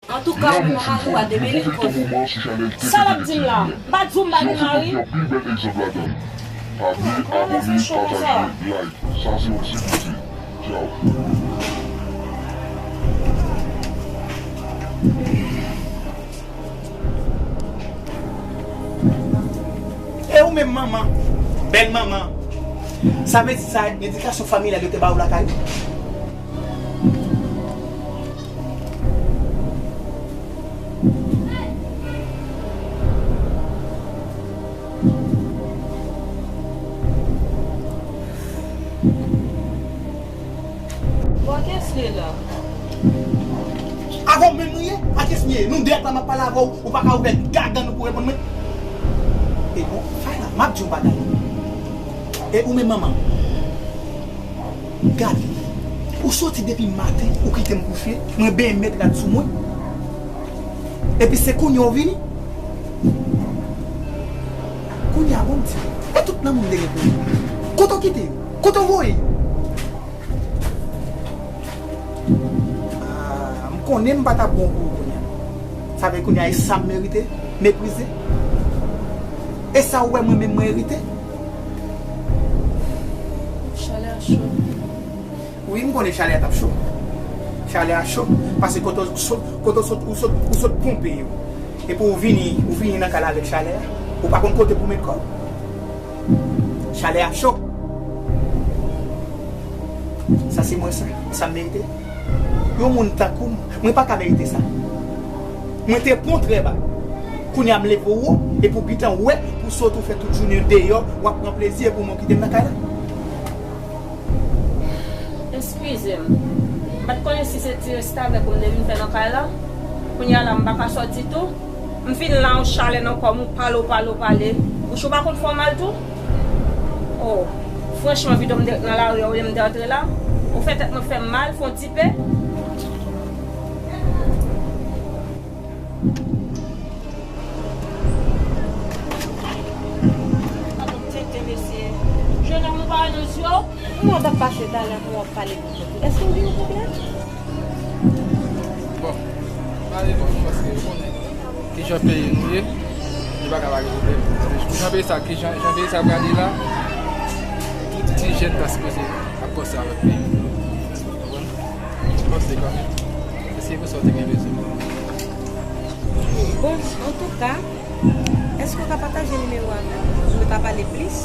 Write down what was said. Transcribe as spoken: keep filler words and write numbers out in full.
Antouka, ou menm ak mari w a demele l koze. Sa l ap di m la? M pa di w m pa gen mari? Gen anpil bèl egzanp ladan l. Pa bliye abòne, pataje, like. Sa se yon ti goute. Tchao. E ou menm manman, bèl manman, sa vle di sa edikasyon familyal yo te ba ou lakay ou? Bon, kiyès li la? Avè w menm nou ye? A kiyès nou ye? Nou de ak la m ap pale avè w, ou pa ka ouvè gagann ou pou reponn mwen? E bon, fay la, m ap di w yon bagay. E ou menm manman, gade, ou soti depi maten, ou kite m kouche, mwen benyen met rad sou mwen. Epi se kounye a ou vini. Kounye a bon m di, e tout lanmou m te gen pou ou, kote w kite yo? Kote w voye yo? Ah, m konnen m pa t ap bon pou ou kounye a. Sa vle kounye a e sa m merite? Meprize? E sa ou wè mwen menm mwen erite? Chalè a cho. Wi, m konnen chalè a t ap cho. Chalè a cho. Paske kote w sot, kote w sot, ou sot, ou sot ponpe yo. Epi ou vini, ou vini nan kay la avèk chalè a. Ou pa konn kote pou met kò w. Chalè a cho. Sa se mwen sa, sa m merite? Yon moun tankou m, mwen pa ka merite sa. Mwen te pran trè ba. Kounye a m leve w wo, epi w gentan wè, pou sot ou fè tout jounen deyò, w ap pran plezi, epi w kite m nan kay la. Eskize m. M pa t konnen si se ti restavèk ou m te vin fè nan kay la. Kounye a la, m pa ka sòti tou. M fin la, yon chalè nan kò m, ou pale, ou pale, ou pale. Bouch ou pa konn fè w mal tou? Oh, franchman, pito m te ret nan lari a olye m te antre la. Ou fè tèt mwen fè m mal, fè yon ti pe. Tenten, mesye. Jennonm, ou pa wè nan zye w? Kòman w t ap pase talè pou w ap pale pou kont ou? Èske w gen yon pwoblèm? Bon, pale bon, paske ou konnen kijan peyi nou ye, li pa ka pa gen pwoblèm. Kijan peyi sa, kijan, jan peyi sa prale la, tout ti jèn ta sipoze ap panse avèk peyi. Ou konprann? Panse kanmenm. Èske pou sa w te gen bezwen? Bon, antouka, èske w ka pataje nimewo a avè m? Nou ta pale plis.